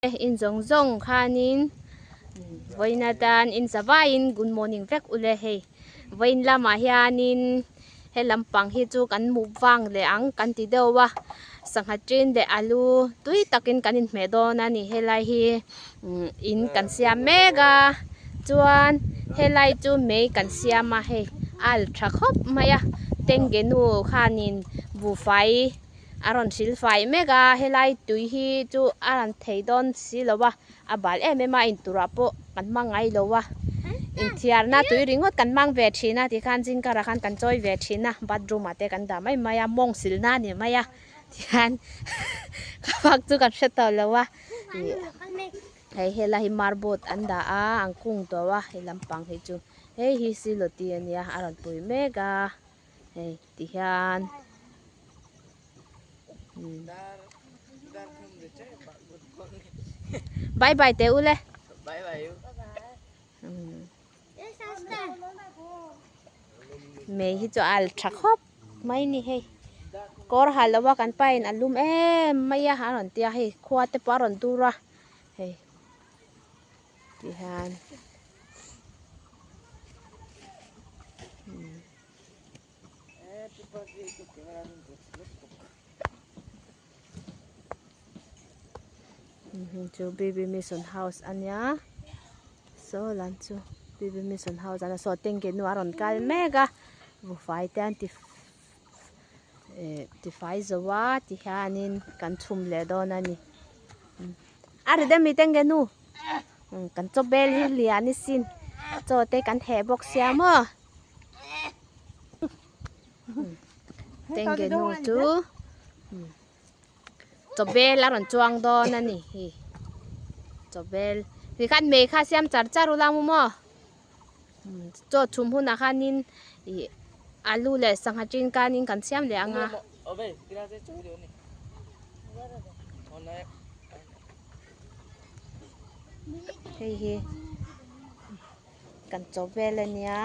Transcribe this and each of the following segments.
In zawng zawng khanin vawiin atan in zavaiin good morning vek ule hei vawiin lamah hianin he lampang hi chu kan mukbang leh ang kan ti deuh a sangha tin leh alu tui takin kan inhmeh dawn a ni helai hi in kan siam mek a chuan helai chu mei kan siam a hei a al tha khawp mai a tengge nu khanin buhfai. A rawn hril fai mek a, helai tui hi chu a rawn thei dawn si lo a, a bal em em a, inturah pawh kan hmang ngai lo a, inthiarna tui ringawt kan hmang ve thin a tikhan zingkarah khan kan chawi ve thin a, bathroom ah te kan dah mai mai a, mawng silna a ni mai a tihian ka bak chu kan hre tawh lo a, ih hei helai hi marboard an dah a, an kung tawh a he lampang hi chu hei hi silawti a nia a rawn pui mek a. Hei ti hian bye bye teh ule mei hi chu a al tha khawp mai ni hei kawr ha lo a kan pain a lum em mai a a rawn tia hei khua te pawh a rawn dur a hei ti hian. Chu BB Mission House a nia saw lam chu BB Mission House a nia saw tengge nu a rawn kal mek a buhfai te an ti eh tifai zo a ti hianin kan chhum leh dawn a ni a ri deuh mi tengge nu kan chaw bel hi lian i sin chaw te kan heh bawk sia maw. Tengge nu chu chaw bel a rawn chuang dawn a ni hi chaw bel ti khan mei kha siam char char ula mu maw chaw chhum hunah khanin ih alu leh sangha tin kanin kan siam leh ang a. Hei hi. Kan chaw vel a nia.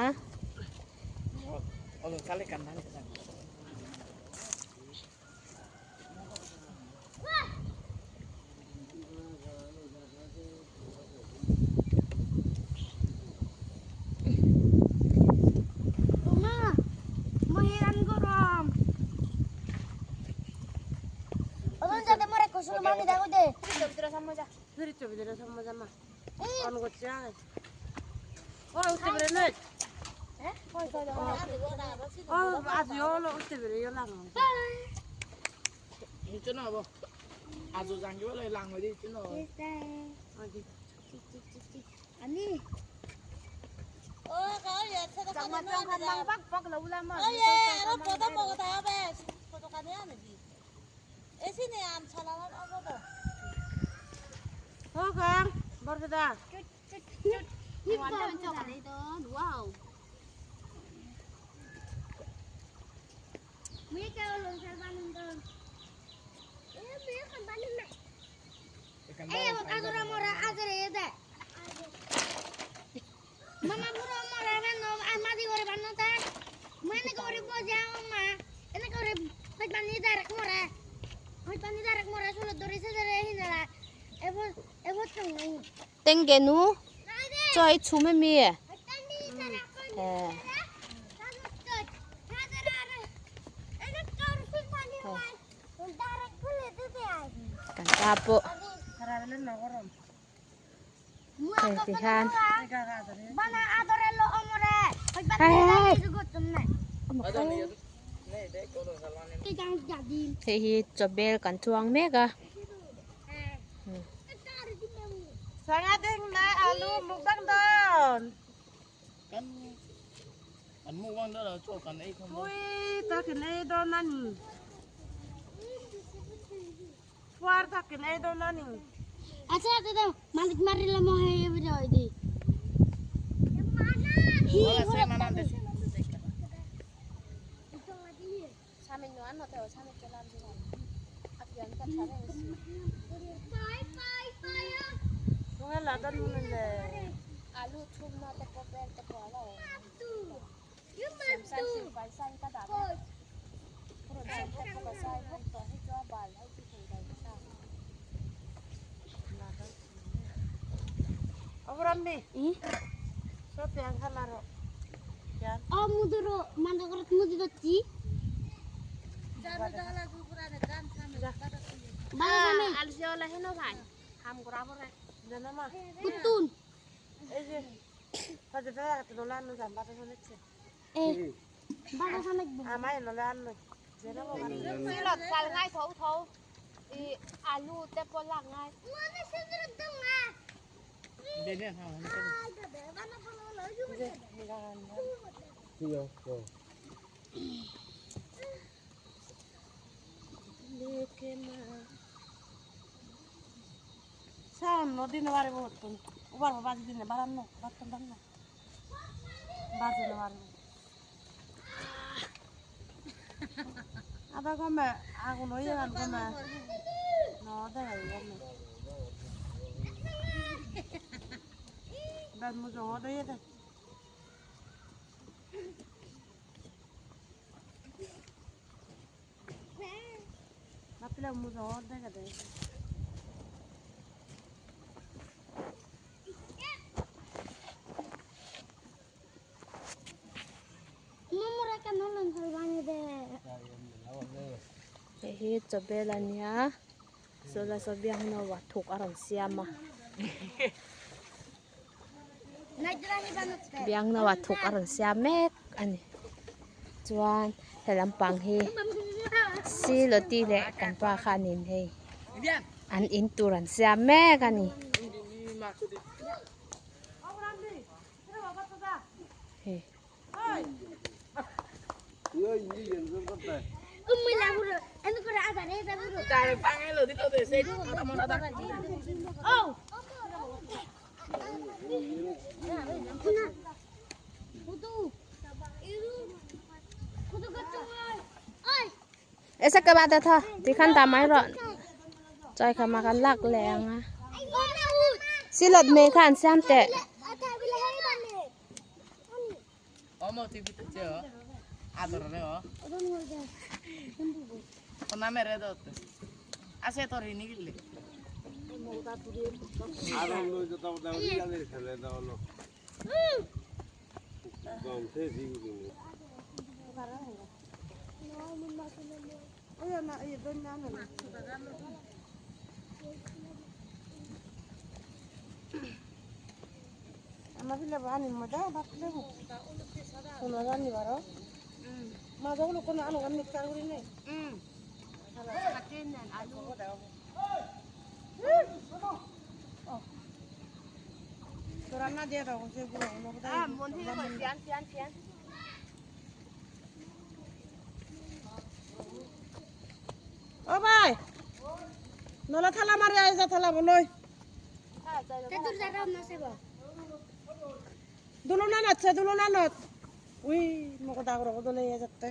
Tengge nu chaw i chhum emi eh kan pa pawh hei ti hian hei hi chaw bel kan chuang mek a. Hei hi chawbel a nia sawla saw biang naua thuk a rawn siam a biang naua thuk a rawn siam mek a ni chuan he lampang hi silawti leh kan pa khanin hei an in tur an siam mek a ni. Hei. Esa ka ba ta tho ti khan ta mai ro choi kha ma kan lak le anga silot me khan siam te ও ভাই নলা থালা মারি আইসা থালা বলই দুলনা নাচছে দুলনা নত we মোক ডাগর দলে যাতে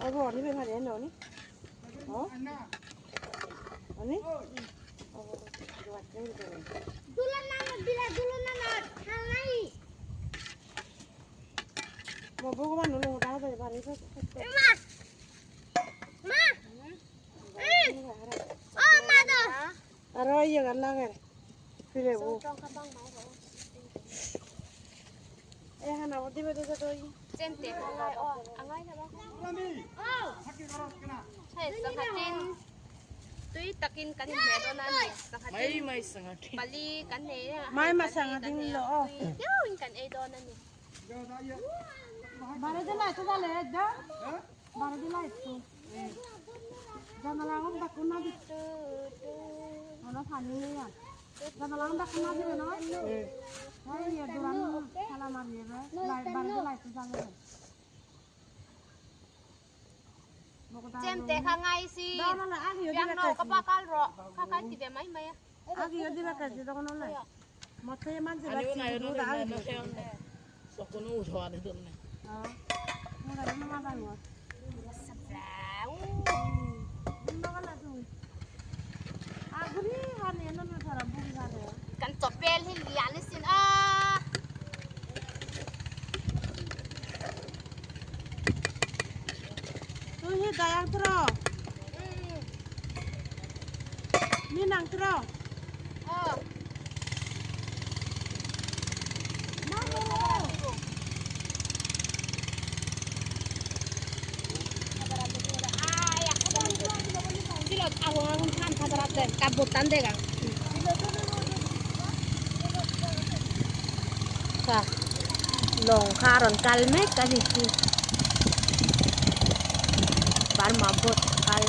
ও অনি বেমারি নি ও অনি ভগবান হলো দাদা বাড়ি আর ইয়ে গান লাগে ফিরে এখানে দিবে তো เจนเตะอะไรอ๋ออะไรนะบ้างใช่สังกัดจินตุ้ยตะกินกันเมดนั่นสังกัดจิน ไม่สังกัด ปลีกันเนี่ย ไม่มาสังกัดจินหรอ เดี๋ยวกันเอดนั่นนี่ বারো দিন আইতো তাহলে যা বারো দিন আইতো জানালা এখন ডাকুন না দিতে ওরা পানি নেই আর জানালা এখন ডাকুন না দিবে না এই দোকান খেলা মারিয়ে বারো দিন আইতো জানে เจมเตะข้างไงสิยังโนก็ปาการรอข้าการตีแบบไม่ไหมอ่ะ আগে দিবা কাছে তখন না মতে মানছে সকনো উঠোৱা দে তোৰ กันจบเป็นที่เรียนเลยสิอ่ะ তুই দায়ার তোর Min ang tiraw? Aw. Kha lawng kha a rawn kal mek a ni hi Burma boat kal.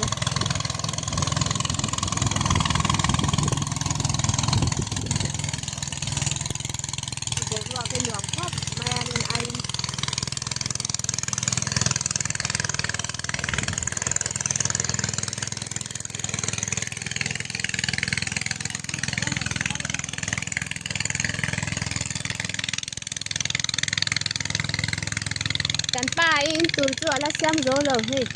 Boruak hi nuam khawp mai a rin aiin. Kan pa in tur chu a la siam zo lo hei.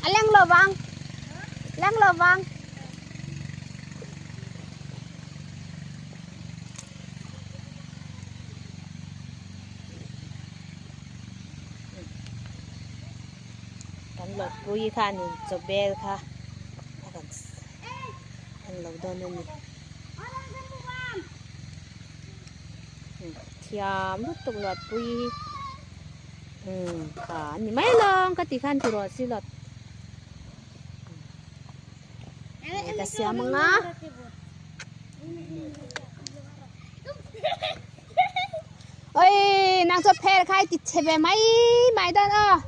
A leng lo vang. Leng lo vang. Kan lawpui khanin chaw bel kha a rawn en lo dawn a ni. Thiam lutuk lawpui hi umm kha a ni mai lawng ka ti khan ti rawh si lawt. Ka siam anga. Oi nang chu phel khai ti chhe ve mai mai dawn aw.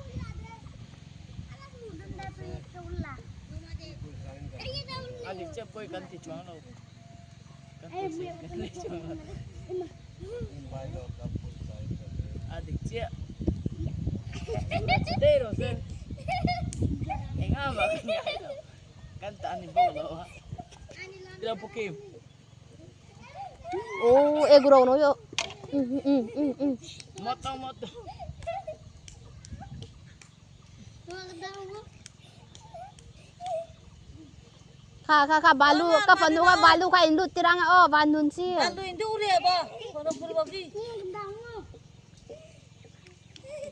Oh, e guro no yo. Kha kha kha balu ka fanu kha balu kha in lut tirang aw van nun si. Balu in du re ba. Kono pur ba bi.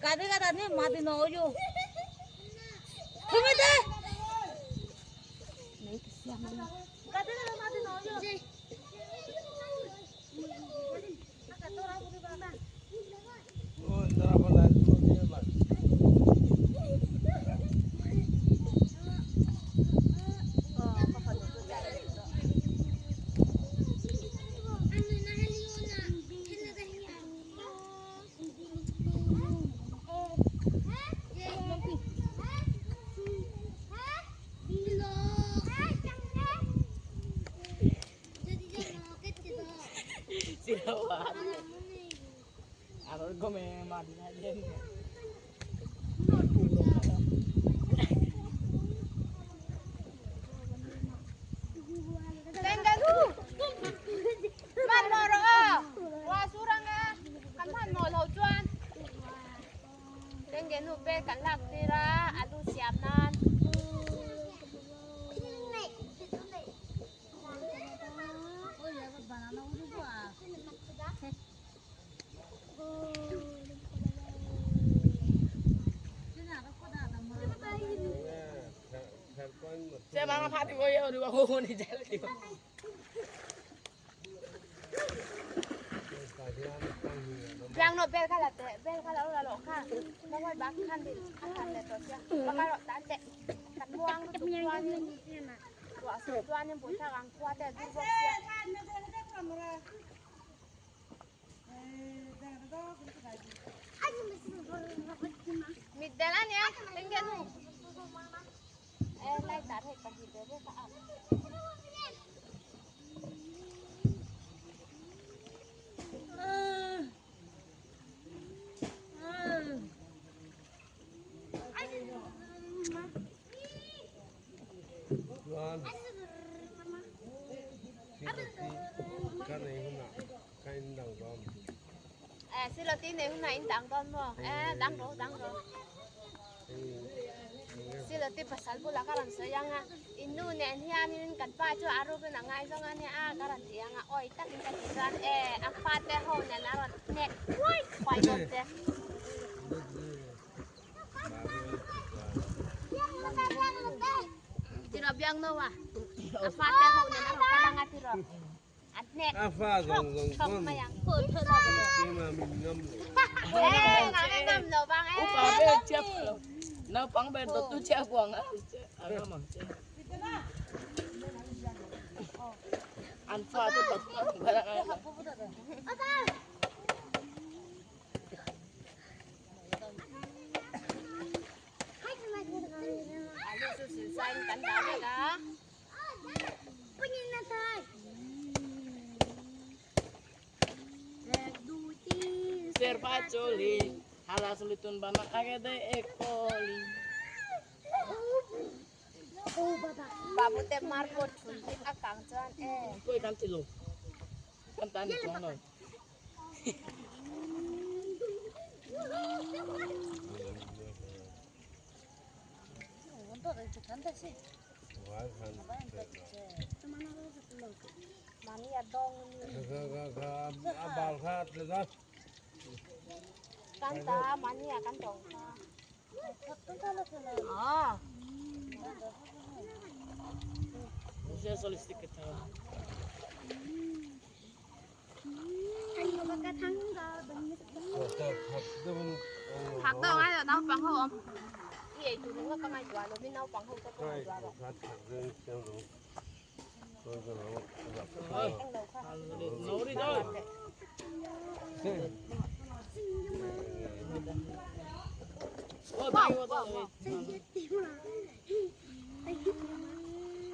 Gade gada ne ma di no yo. Thumi de. Gade gada ma di no yo. Siloti pasal bulah ka rawn sawi ang a, i nu nen hianin kan pa chu a rukin a ngaizawng a nia ka rawn ti ang a, awi takin ka tih chuan e a fate ho nen a rawn hnek thuai thuai dawn che. Tiraw Biangnoa, a fate ho nen a rawn kal ang a tiraw. A hnek chhawk chhawk mai ang. Alu chu silsain kan dah vek a. Babute marble thun hi a kang chuan e. Kan ta mania kan dawng kha. Thak deuh ngai lo naupang ho awm i ei tur ringawt ka ngaihtuah lo in naupang ho te pawh ngaihtuah rawh.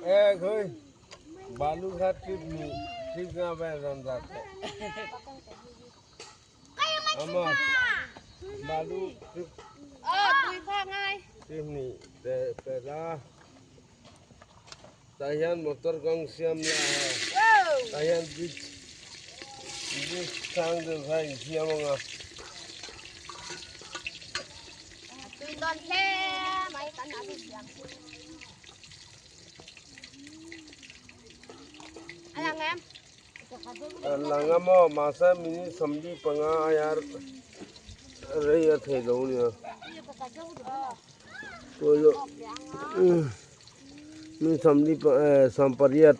Englo kha. Balurghat trip ni trip nga vel rawn dah tawh. Ama balu trip trip ni pe pe la tah hian motor kawng siam la tah hian bridge bridge sang deuh kha insiam anga. Tui dawn hle mai kan alu siam chu. A lang em? A lang a maw mahse minute 45 aia rei a thei lo nia. Pawilo minute 48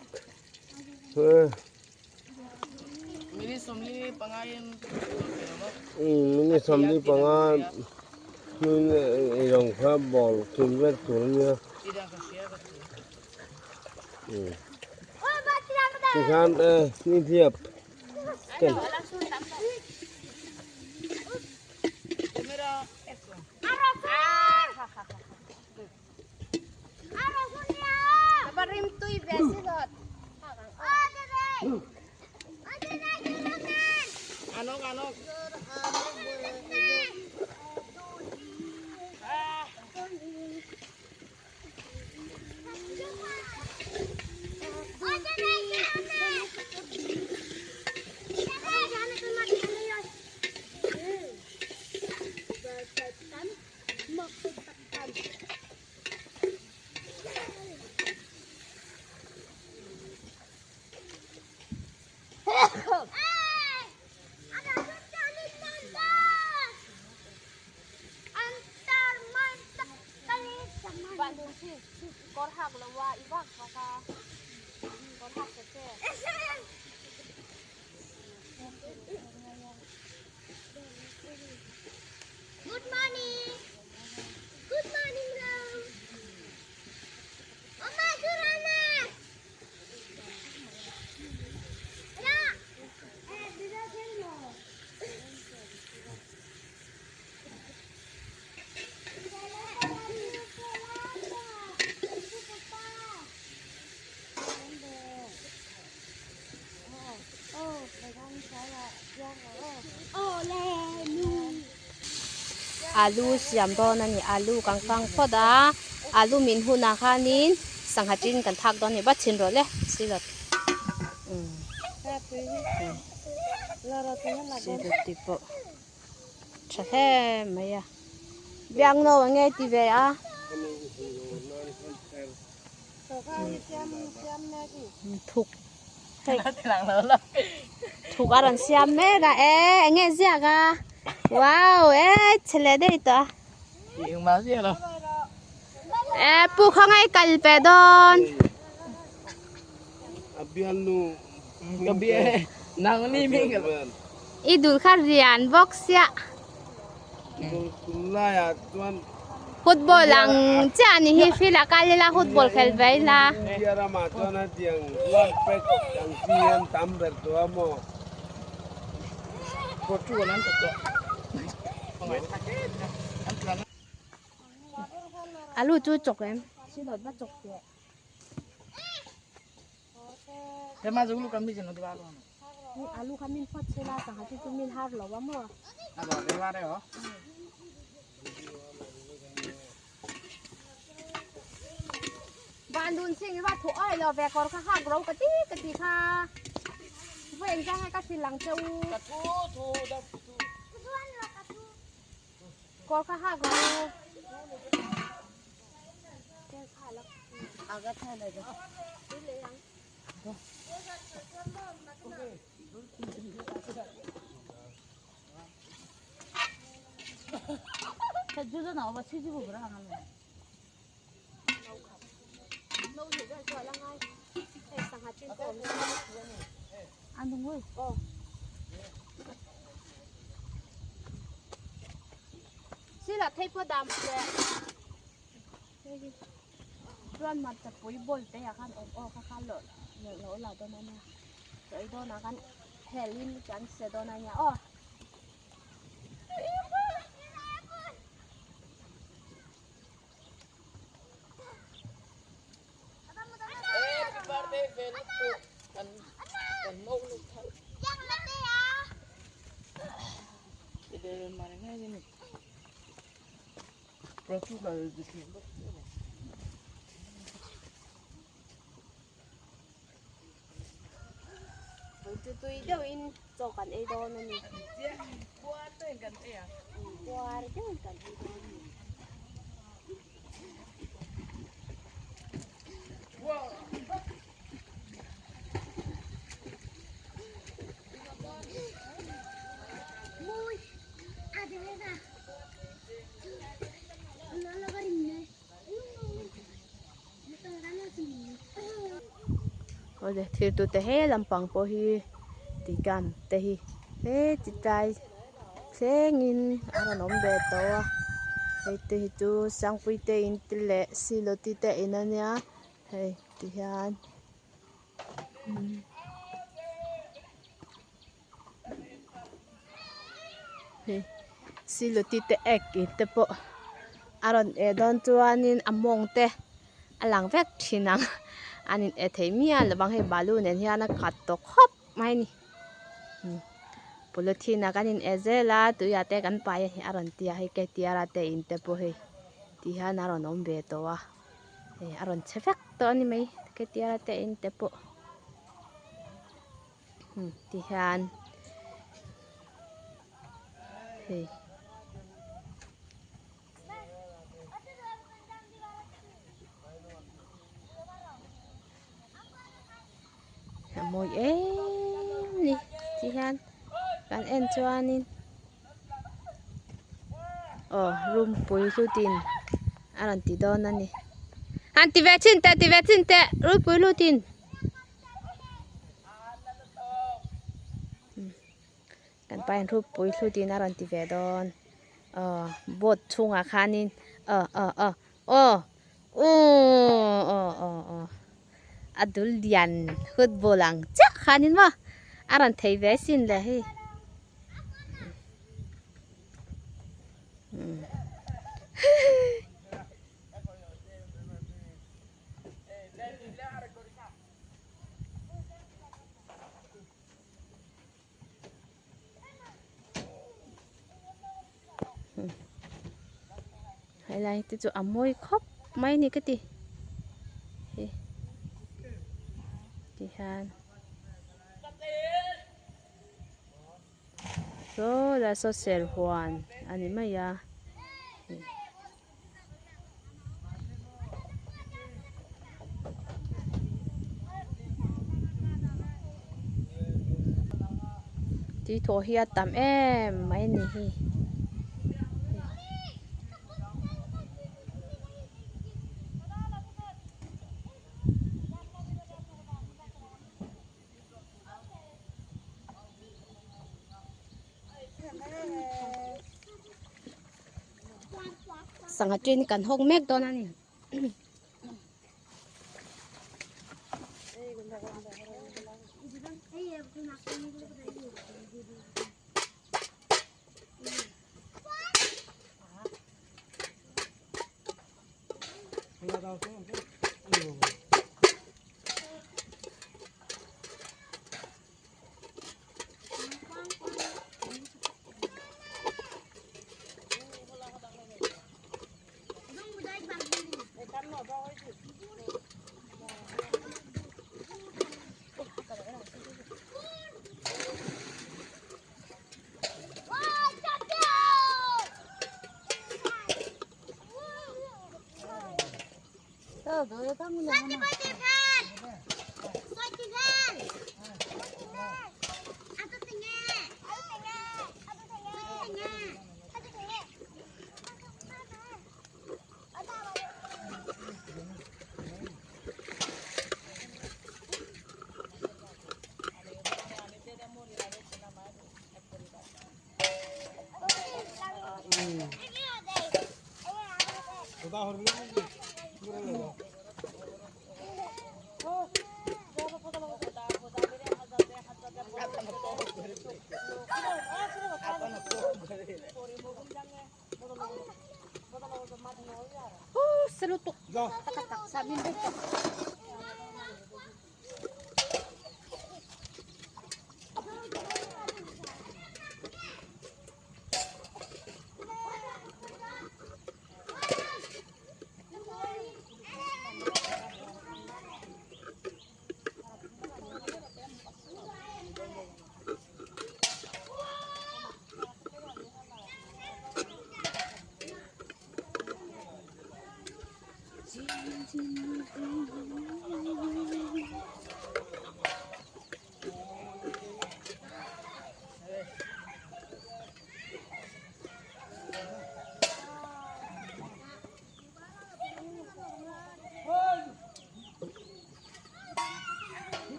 Minute 45 in minute 45 hnuin eirawng kha ball kim vek tur a nia. Tikhan ni hliap ten. Kawr hak lo a i vak vak a kawr hak ta che. Good morning. Good morning, Ram. Mama, Surana. Ra. Eh, dida khello. Alu siam dawn a ni alu kan kang phawt a alu min hunah khanin sangha tin kan thak dawn a ni va chhin rawh le silawt silawt tih pawh. Tha hle mai a. Biak no ang nge ti ve a. Thuk hei thuk a rawn siam mek a e eng nge ziak a wow e chhe leh daih tawh a. E pu khawngaih kal pe dawn. I dul kha rian bawk sia. Football ang chiah a ni hi field ah kal ila football khel ve ila. Alu chu chawk em? Alu kha min phawt se la sangha chu chu min har lo a maw. Van dun sing va thu oi lo ve kawr kha hak ro ka ti ka ti kha. Vawi engzah nge ka hrilh ang che u. Kawr kha hak ro. Sila thei pawh dam leh chuan hmarcha pui bowl te ah khan awm aw kha kha lawh lawh lah dawn a nia chaw ei dawnah khan hel in kan se dawn a nia aw. Chu tui deuhin chaw kan ei dawn a ni. Puar deuhin kan ei ang. Puar deuhin kan ei dawn a ni. Awle thil tu te he lampang pawh hi tikan te hi he ti tlai thlengin a rawn awm ve tawh a hei te hi chu Sangpui te in te leh Silawti te in a nia hei ti hian. Hei siluti te ek in te pawh a rawn eh dawn chuanin a mawng te a lang vek thin ang an in eh thei mial lo vang hei balu nen hian a khat tawh khawp mai a ni polythene ah kan in eh zel a tuiah te kan pai a ni a rawn ti a hei ketiara te in te pawh hei ti hian a rawn awm ve tawh a hei a rawn chhe vek tawh a ni mai ketiara te in te pawh. Ti hian hei a mawi em ni ti hian kan en chuanin aw room pui hlutin a rawn ti dawn a ni han ti ve chhin teh ti ve chhin teh room pui hlutin. Kan pa in rupui hlutin a rawn ti ve dawn aw boat chhungah khanin aw aw aw aw aw aw aw aw a dul lian football ang chiah khanin maw a rawn thei ve sin le hei. Helai te chu a mawi khawp mai a ni ka ti hei ti hian saw lai saw serhuan a ni mai a. Tuithaw hi a tam em mai a ni hi. Sangha ṭin kan hawk mek dawn a ni.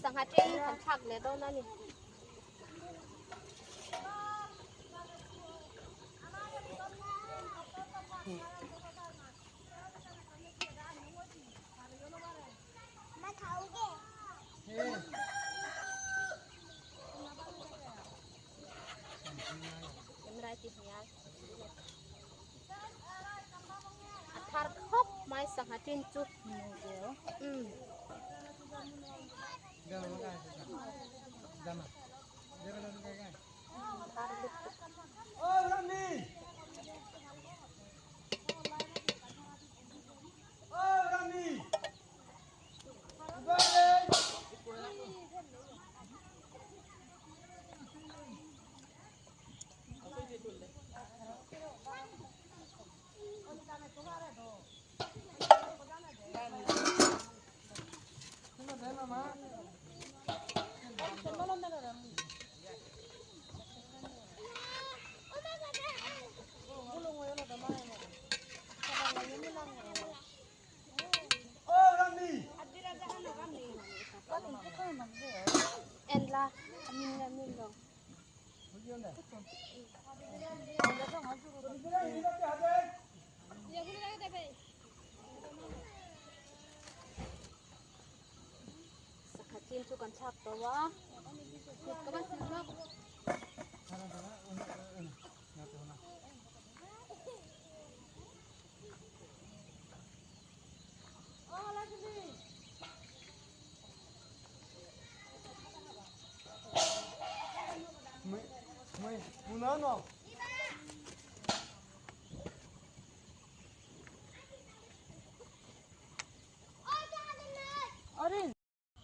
Sangha ṭin kan thlak leh dawn a ni. A thar khawp mai sangha ṭin chu. Umm. En la a min nge min lo. Sakha chin chu kan thlak tawh a kut ka va sil lawk.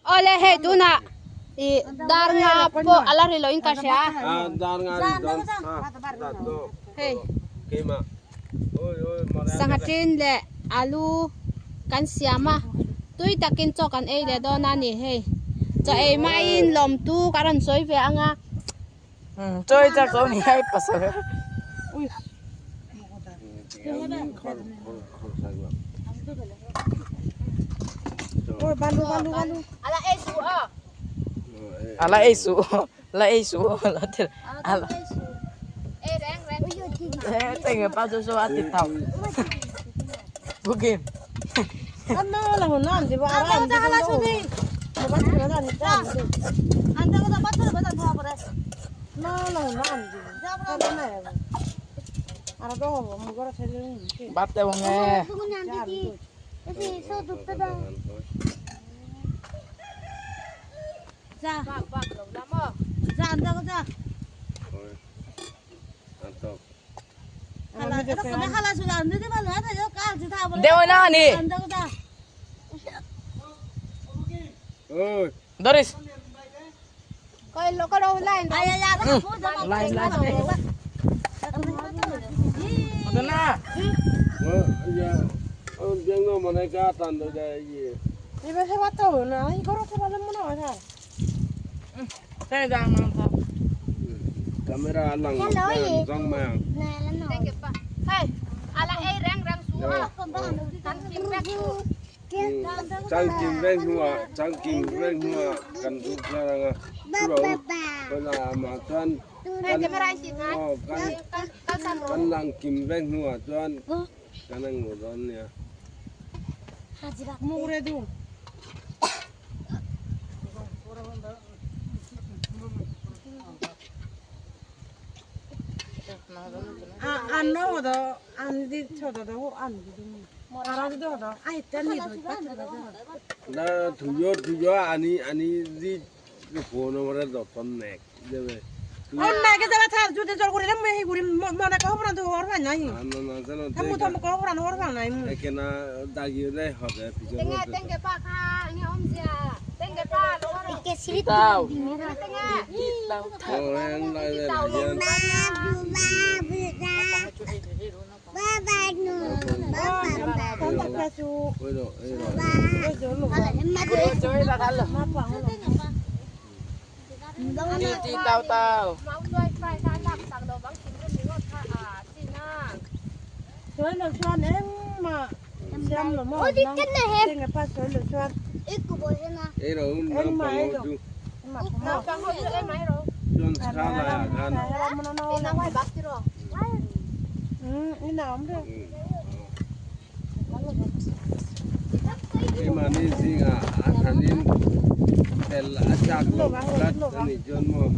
Awle hei tunah ih dar nga pawh a la ri loin ka hria. Hei sangha tin leh alu kan siam a tui takin chaw kan ei leh dawn a ni hei chaw ei maiin lawmtu ka rawn sawi ve ang a. Ei rawh u naupang ho chu. Naupang ho chu ei mai rawh. Chuan chha laiah khan. Keimahni zingah a thanin tel a chak lo tlat a nih chuan maw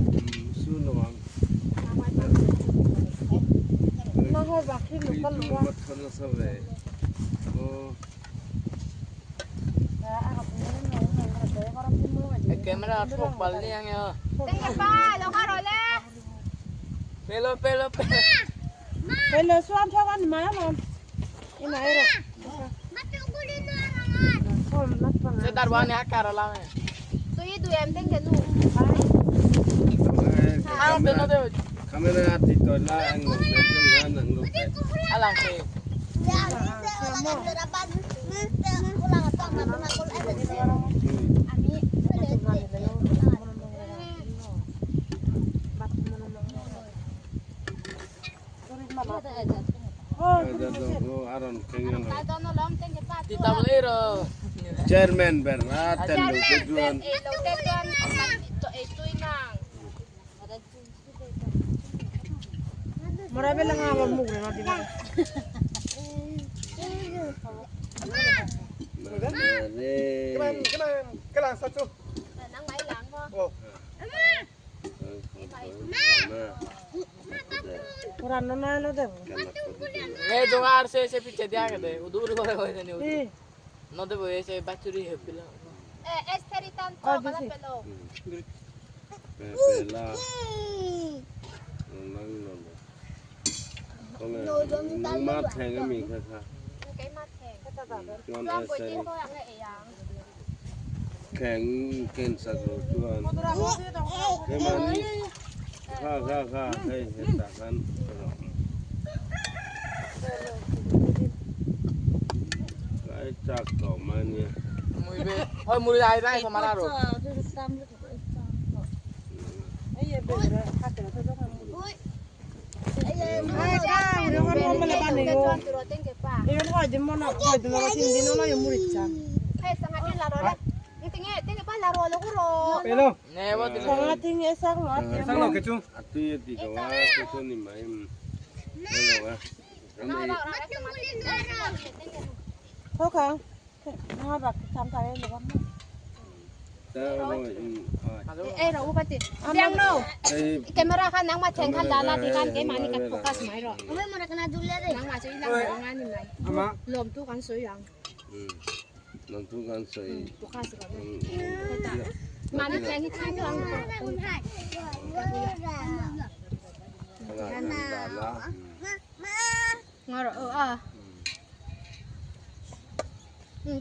su lo ang. Tui chu va thaw nasa ve aw. Camera thawk pal ni ang e. Tengge pa lo kha rawh le. Pelo pelo pelo. Pelo suam thawk an mai alawm. I mai rawh. Se darwan ya karola me. Tui duh em tengge nu. Camera ti tawh la ang lo pe chung khan ang lo pe. Alang pe. Chairman ber a tel lo te chuan. Camera kha nangma theng khan la la ti khan keimahni kan focus mai rawh. Nangmah chu i lang lo anga ni mai. Lawm tu kan sawi ang. Lawm tu kan sawi. Focus rawh le. Mahni theng hi thang deuh ang. Nga rawh aw a.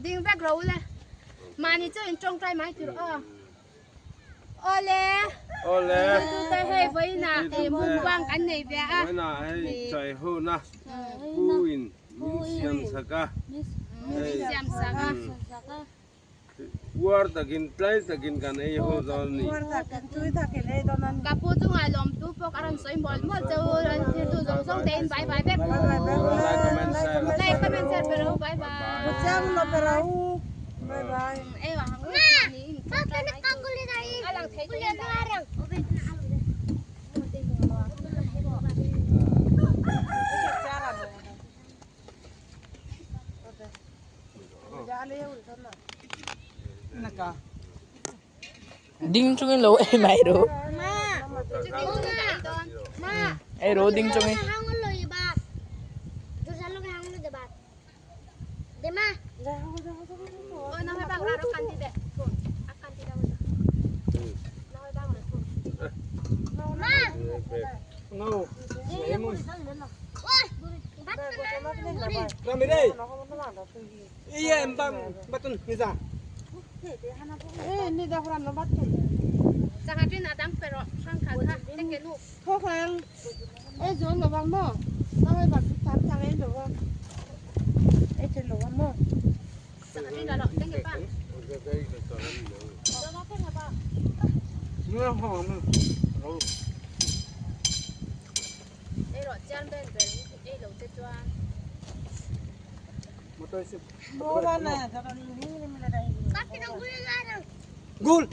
Ding vek rawh u le. Mahni chu in tawngtai mai tur aw. Awle. Awle. Tute hei vawiinah mukbang kan nei ve a. Vawiinah hei chai hona pu in min siam sak a. Min siam sak a. Uar takin tlai takin kan ei ho dawn a ni. Uar takin tui takin ei dawn a ni. Ka pu chungah lawmtu pawh ka rawn sawi mawlh mawlh che u, rawn thirtu zawng zawng te in bye bye vek u. Like comment share. Like comment share pe rawh u bye bye. Chiang lo pe rawh u bye bye. Ei wah hang u ni in tawngtai mai tur a lang thei tur in dah. Ding chungin lo ei mai ru. Ei ru ding chungin. গুল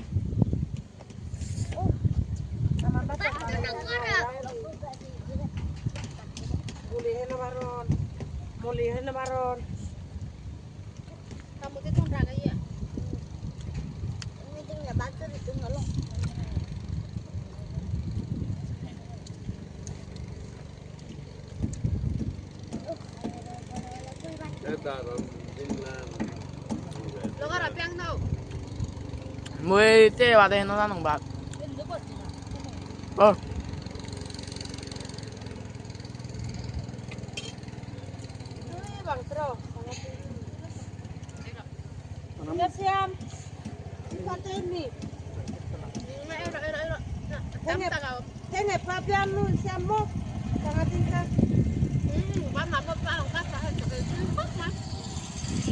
গুলি হেন বারণ মলি হেন বারণ Mười tê bà đây nó ra nòng bạc. Ờ.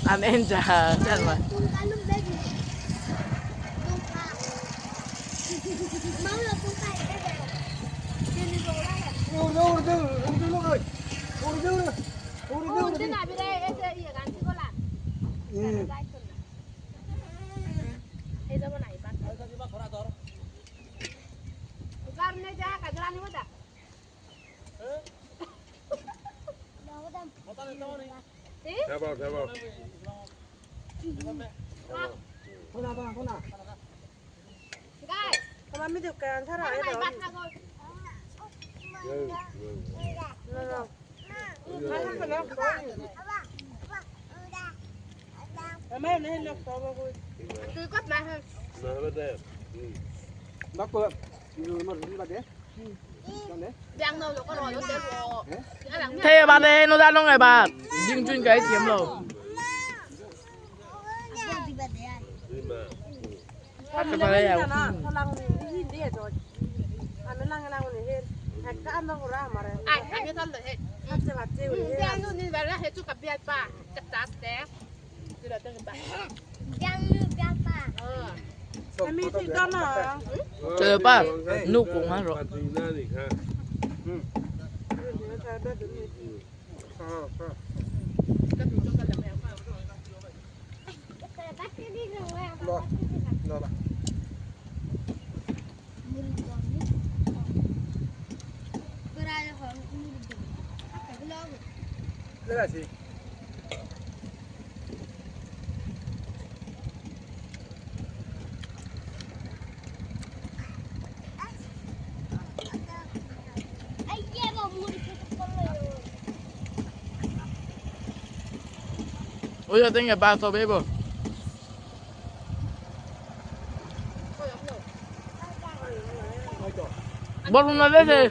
Anh em chả chả mà. Thế bà đây nó ra nó ngày bà nhưng chuyên cái kiếm rồi. Chờ ba nụ cũng ăn rồi. Ôi giời, ngày ba sao bé bò. Bò nó lấy gì?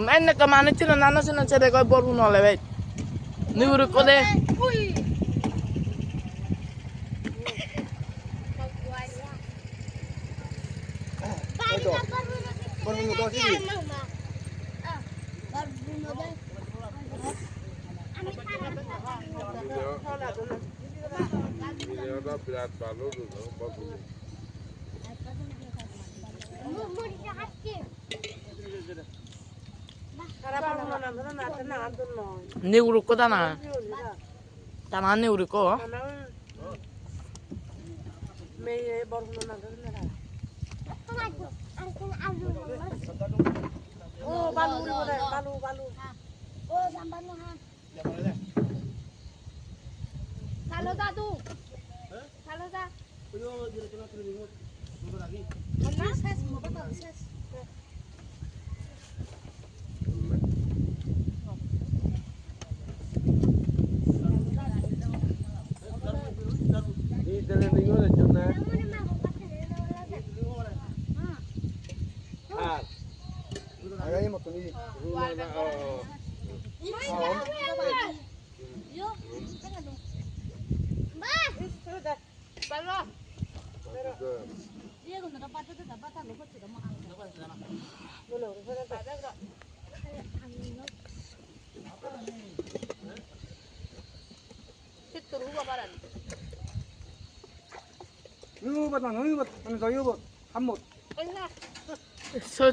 Anh này cầm anh chứ là nó sẽ nó sẽ để coi bò nó lại vậy. Nếu được có đây. Negro ko dana. Dana negro ko.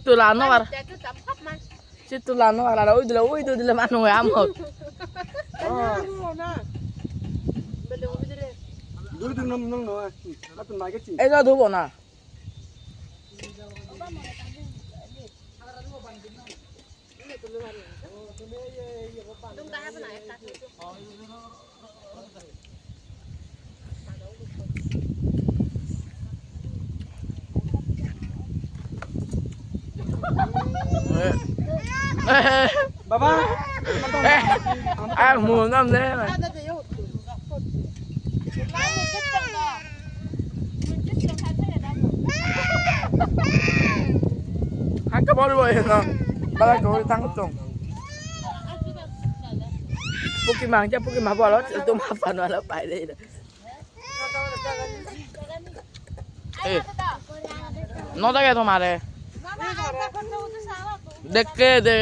তুলা নোয়ার সে তুলা নোয়ার আর ওই দিলে ওই দিলে মানুষ আমক এই যা ধুবো না। বাবা আর মুনাম দে। হাঁকা বলবো না বাবা করে থাকতো পুকি মাংসা পুকি মা বলো তো মা পানওয়ালা পাই রে। এ নদাগে তোমারে দেখে দে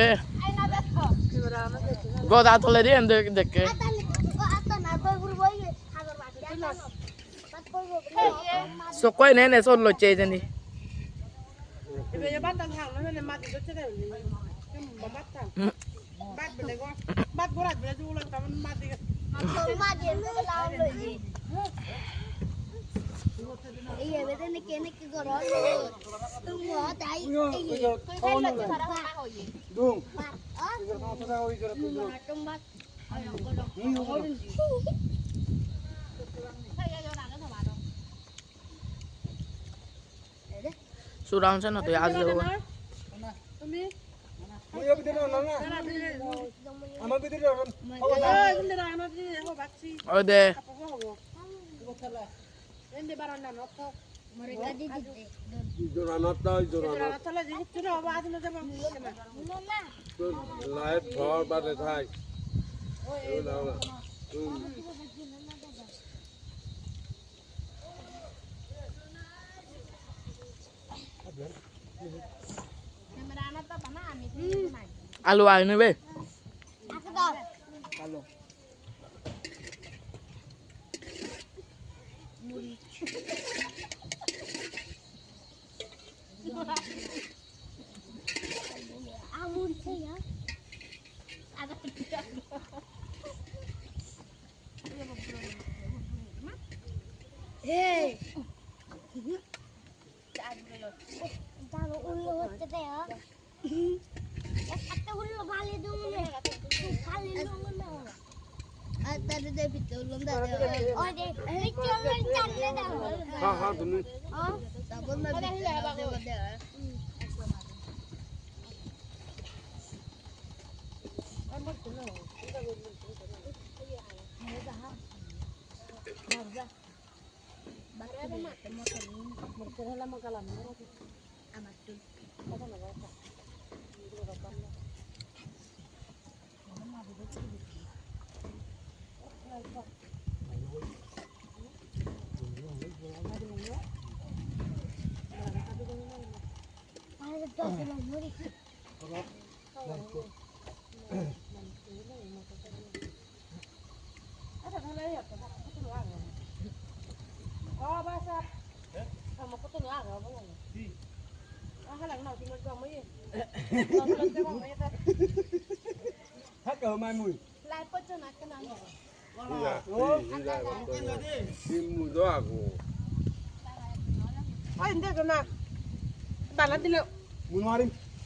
গদা তলে দিয়ে দেখে সকয় নে নে সব লচে জানি। সুরাউন্ড না তুই আজ ওই দে লাইট ঘর বাদে থাক। আলু I নেবে। আলু হ্যাঁ হ্যাঁ, তুমি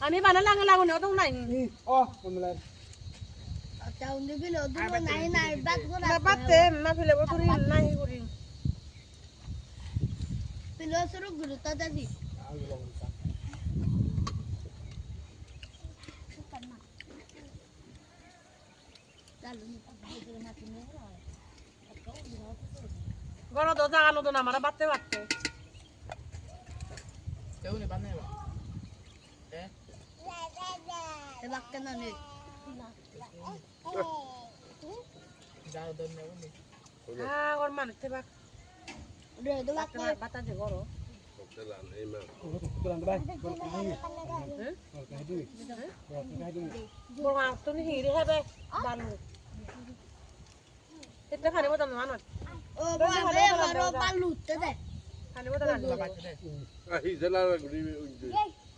আমি বানা লাগে লাগো না তো নাই। বাতে না ফেলে বতুরি নাই করি গণ তো জাগা নতুন আমার বাতে বাতে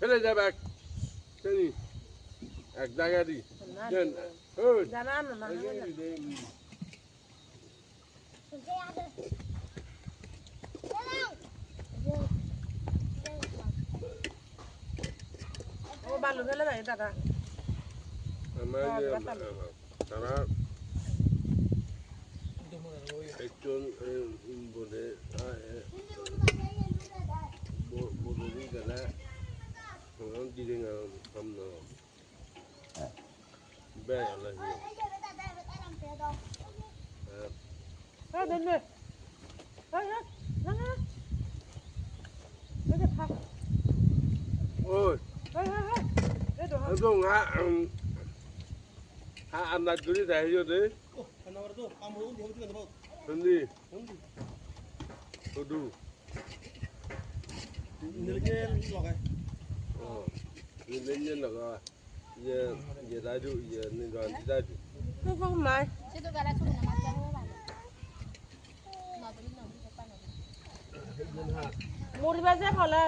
ফেলে যাবে এক শ্রেণী এক জায়গা দি দেন ওই জানা না। ও বালু ফেলে যায় দাদা। আমার তারা একজন বলে বলে গেলে দিলে না সামনে বেড়া লাগে। ôi nó hạ hạ ăn đặt cứ đi thế vô thế đi tôi đủ nhân là giờ giờ đại dụ giờ nên đoàn đi đại dụ không mày মুড়ি বাজে ফলে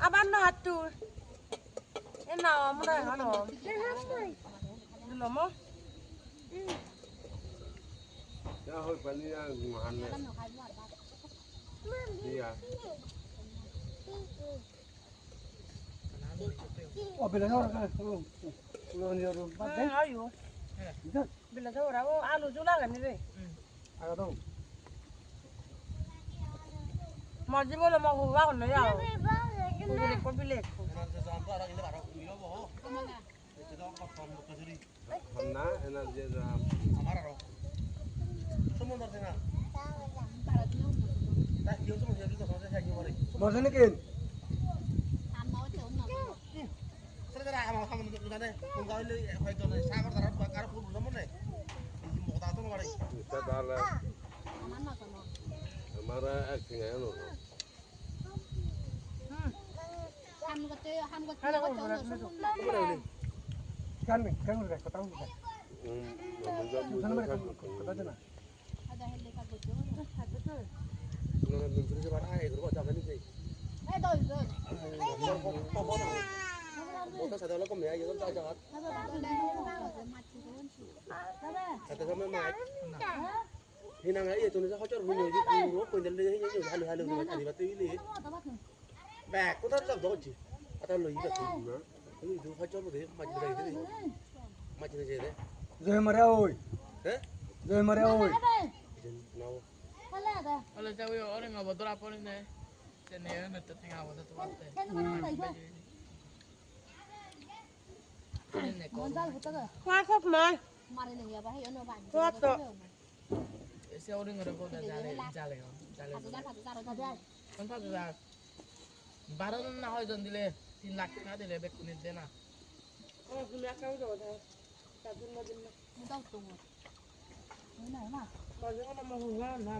আবার না হাতু এ না আমরা হানো নমো যা হয় পানি হানে দিয়া ও বেলা যাও আয়ো বেলা যাও ও আলু জোলা গানি রে আগা দাও মাঝে বলে মা হুয়া হল যাও কবিলে না এনা যে আমার আর সমুদ্র না তা কি সমুদ্র কি সমুদ্র থাকি বলে মজা নাকি সেটা আমার সামনে জানে কোন গাইলে হয়তো না সাগর ধারা কার পুরো সামনে মোটা তো বাড়ি তাহলে আমার এক না কেন কেন রে কথা বলতে কথা না জয় মারে ওই জয় মারে ওই Hola, te voy a orar, me voy a poner se ne me te tenga voy a tomar খোৱা চব মাই খোৱা তো ese oren করে বলতে জালে জালে জালে কোন 5000 12 জন না হয় জন দিলে 3 লাখ টাকা দিলে বেকুনি দে না ও তুমি একাও যাও তার জন্য দিন না মাঝে কোনো মহুয়া না।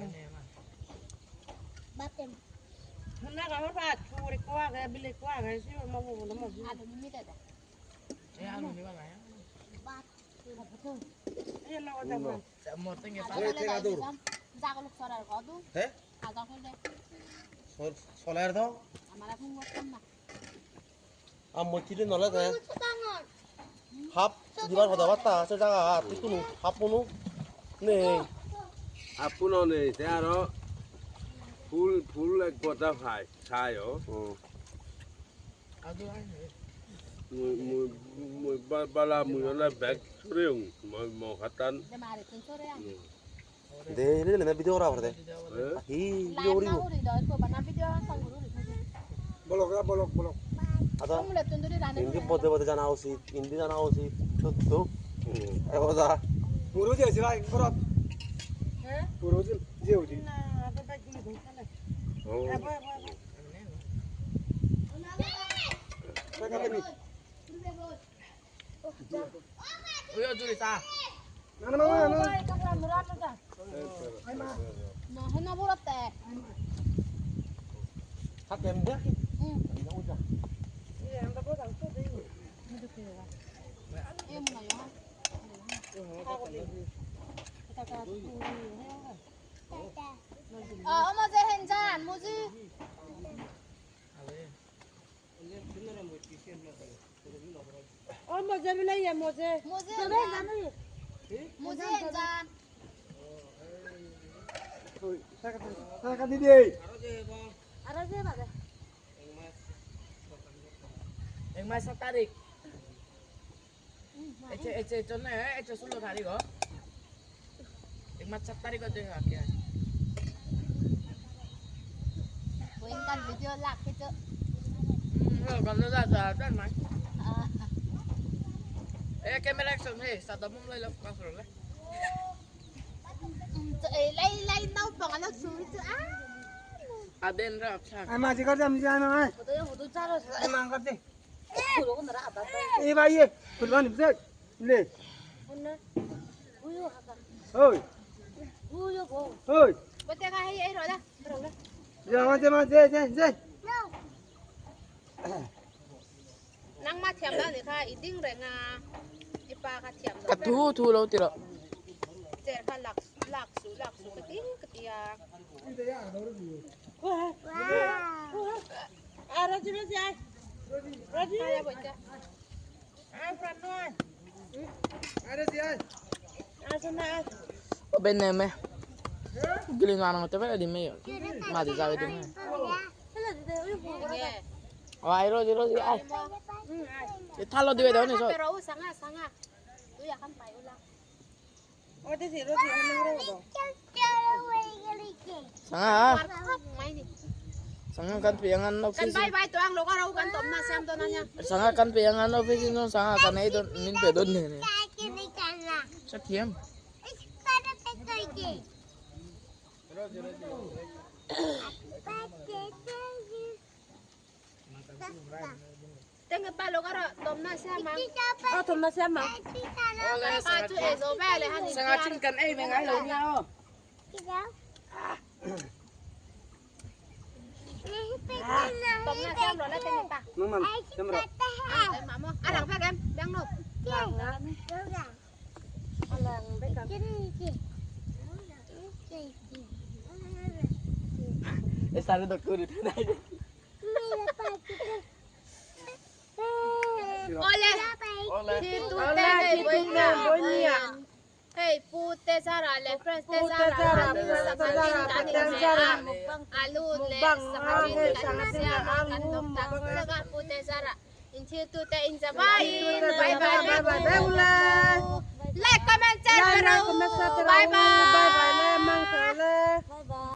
হাপ দিবার কথা বার্তা আছে জায়গা তুই কোনো হাপ কোনো নেই আপোনাৰ নেই আৰু ফুল ফুল এক বটা খাই খাই অ বালা মুই ব্যাগ ছড়ে মই মখাতান দে লে ভিডিও করা দে হি ভিডিও করিব বলক বলক বলক আচ্ছা হিন্দি পদে পদে জানা উচিত হিন্দি জানা উচিত সত্য এবার পুরো যে আছে ভাই করত হ্যাঁ পুরো যে যে ওজি না আগে ব্যাগ গুলি ধরতে ও টাকা দেনি ওই জুড়ি চা না না না না না বলতে হাতে এমনি 응. 예, 안 가보다 또 되고. 예, 뭐야? 어, 어머 제 henjan 뭐지? 어, মজা মিলাই মজা 뭐지? 뭐지 henjan? টাকা দি দে এক মাস 7 তারিখ এচে এচে চলে এচে 16 তারিখ এক মাস 7 তারিখ আছে আকে 보니까 비디오 락 해줘. গন্ধ যা যা যা মা এ ক্যামেরা অ্যাকশন হে সাদা মুম লইলা ফোকাস রলে lấy lấy nấu bằng nó xuống chứ á. আদেন রা আচ্ছা I মাঝে কর দে আমি যাই না I মা কর দে এই ভাই এ ফুলবানি বুঝে লে ওই ওই Bữa nay hay ấy rồi đó. যা মা যা মা যা যা যা Nắng mát thèm đó thì kha ý đinh rồi nga. Ipa kha thèm đó. กะทูทูโลติรอ Chè kha lạc lạc xuống lạc xuống cái tiếng cái tia. আর রাজি রাজি আয় রাজি Hai bữa chưa? আয় প্রাণ আয় আরে জি আয় আসো না আয় ও বেন নেমে গিলি না মতে পারে দিমে মাদি যাবে দিমে Nghe. O I রোজি রোজি I এ থালো দিবে দাও নি সব Pero sanga sanga. Tôi ya kan phải ulang. ওটা সে রোজি অন্য করে Sanga Mày đi. Sanga kan piyangan Kan office bay bay tôi ăn lộc ở đâu kan tôm na xem tôi na nha. Sanga kan piyangan office no Sanga kan ei don min pe don ne ne সঠিয়াম Tên người ba lộc ở đâu tôm na xem mà. ও তোমরা সে মা Ba chú ấy rồi về lại hắn. Sanga চিন kan ei me ngai lo nya o Tôm na xem rồi lấy tên người ta. মামা তোমরা Đấy mà mua. À đằng phép em, đang nộp. এ সারে দকুরি নাই Ole. ওলে Thì tu tê này với nhà. Hey, pu tê zara le fresh tê zara alu le sangatin kan kan dok tak saka pu tê zara. In thi tu tê in zabai. Bye bye bye bye bye ula Like comment share like comment share bye bye. Bye bye le mang le.